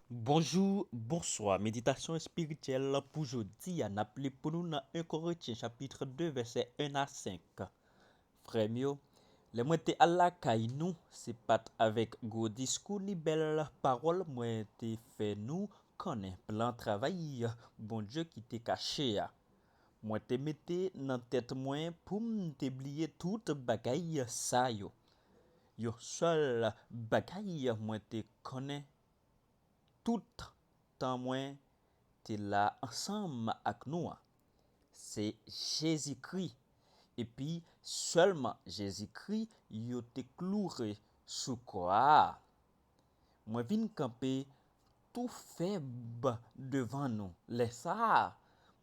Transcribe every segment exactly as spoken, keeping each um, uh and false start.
Bonjou, bonswa. Meditasyon espirityèl pou jodi a, n ap li pou nou nan en Korentyen chapit de, vèsè en a senk. Frè m yo, lè mwen te al lakay nou, se pa t avèk gwo diskou ni bèl pawòl mwen te fè nou konnen plan travay Bondye ki te kache a. Mwen te mete nan tèt mwen pou m te bliye tout bagay sa yo. Yon sèl bagay mwen te konnen tout tan mwen te la ansanm ak nou an, se Jezikri. Epi sèlman Jezikri yo te kloure sou kwa a. Mwen vin kanpe tou fèb devan nou. Lè sa a,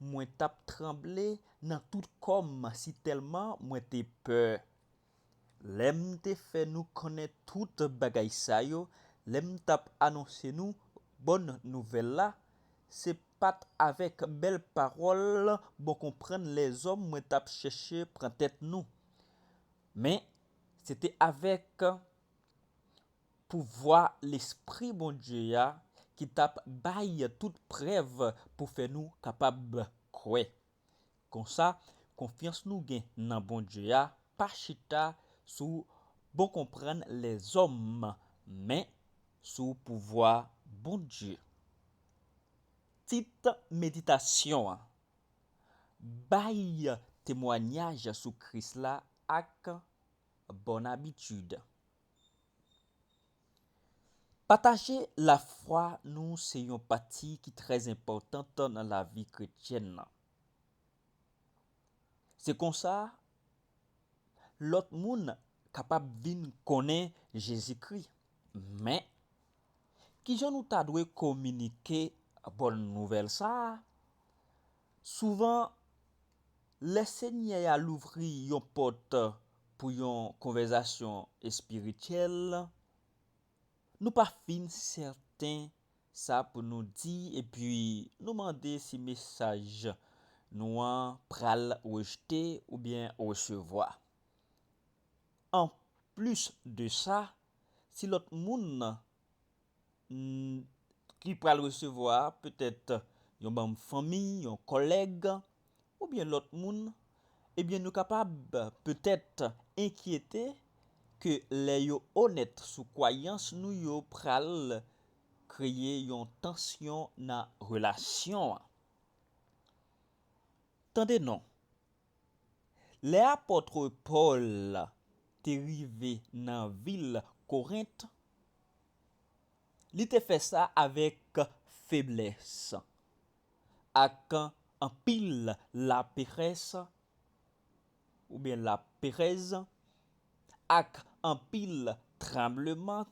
mwen t ap tranble nan tout kò m, sitèlman mwen te pè. Lè m te fè nou konnen tout bagay sa yo, lè m t ap anonse nou bòn nouvèl la, se pa t avèk bèl pawòl bon konprann lèzòm mwen t ap chèche pran tèt nou. Men, se te avèk pouvwa Lespri Bondye a ki t ap bay tout prèv pou fè nou kapab kwè. Konsa, konfyans nou gen nan Bondye a pa chita sou bon konprann lèzòm, men sou pouvwa Bondye. Tit meditasyon an, bay temwayaj sou Kris la ak bòn abitid. Pataje lafwa nou se yon pati ki trè enpòtan nan lavi kretyèn nan. Se konsa, lòt moun kapab vin konnen Jezikri. Men, kijan nou ta dwe kominike bòn nouvèl sa a? Souvan, lè Senyè a louvri yon pòt pou yon konvèsasyon espirityèl, nou pa fin sèten sa pou nou di, epi nou mande si mesaj nou an pral rejte oubyen resevwa. Anplis de sa, si lòt moun, mm, ki pral resevwa, petèt yon manm fanmi, yon kòlèg, oubyen lòt moun, ebyen, nou kapab petèt enkyete ke lè yo onèt sou kwayans nou, yo pral kreye yon tansyon nan relasyon an. Tande non. Lè apot Pòl te rive nan vil Korent, li te fè sa avèk feblès, ak anpil laperès, oubyen laperèz, ak anpil tranbleman.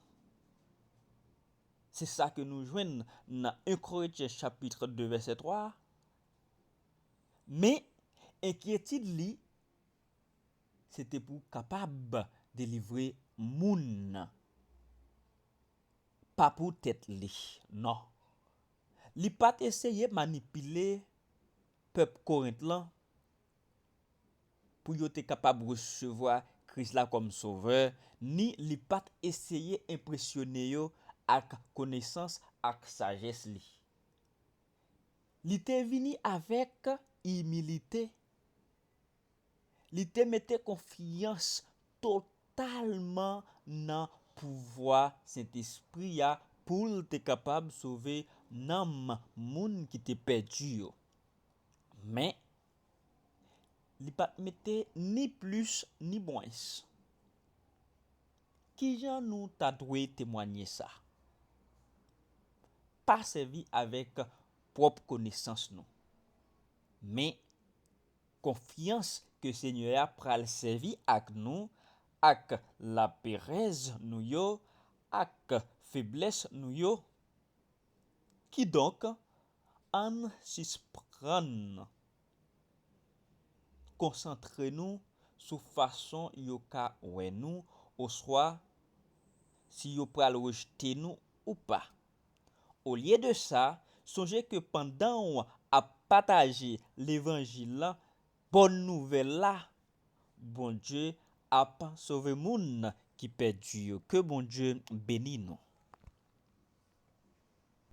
Se sa ke nou jwenn nan en Korentyen chapit de vèsè twa. Men, enkyetid li, se te pou kapab delivre moun, pa pou tèt li, non. Li pa t eseye manipile pèp Korent lan pou yo te kapab resevwa Kris la kòm Sovè, ni li pa t eseye enpresyone yo ak konesans ak sajès li. Li te vini avèk imilite. Li te mete konfyans totalman nan pouvwa Sentespri a pou l te kapab sove nanm moun ki te pèdi yo. Men, li pa t mete ni plis ni mwens. Kijan nou ta dwe temwanye sa? Pa sèvi avèk pwòp konesans nou, men konfyans ke Senyè a pral sèvi ak nou, ak laperèz nou yo, ak feblès nou yo. Kidonk, ann sispann konsantre nou sou fason yo ka wè nou, oswa si yo pral rejte nou ou pa. Olye de sa, sonje ke pandan w ap pataje levanjil la, bòn nouvèl la, Bondye ap sove moun ki pèdi yo. Ke Bondye beni nou.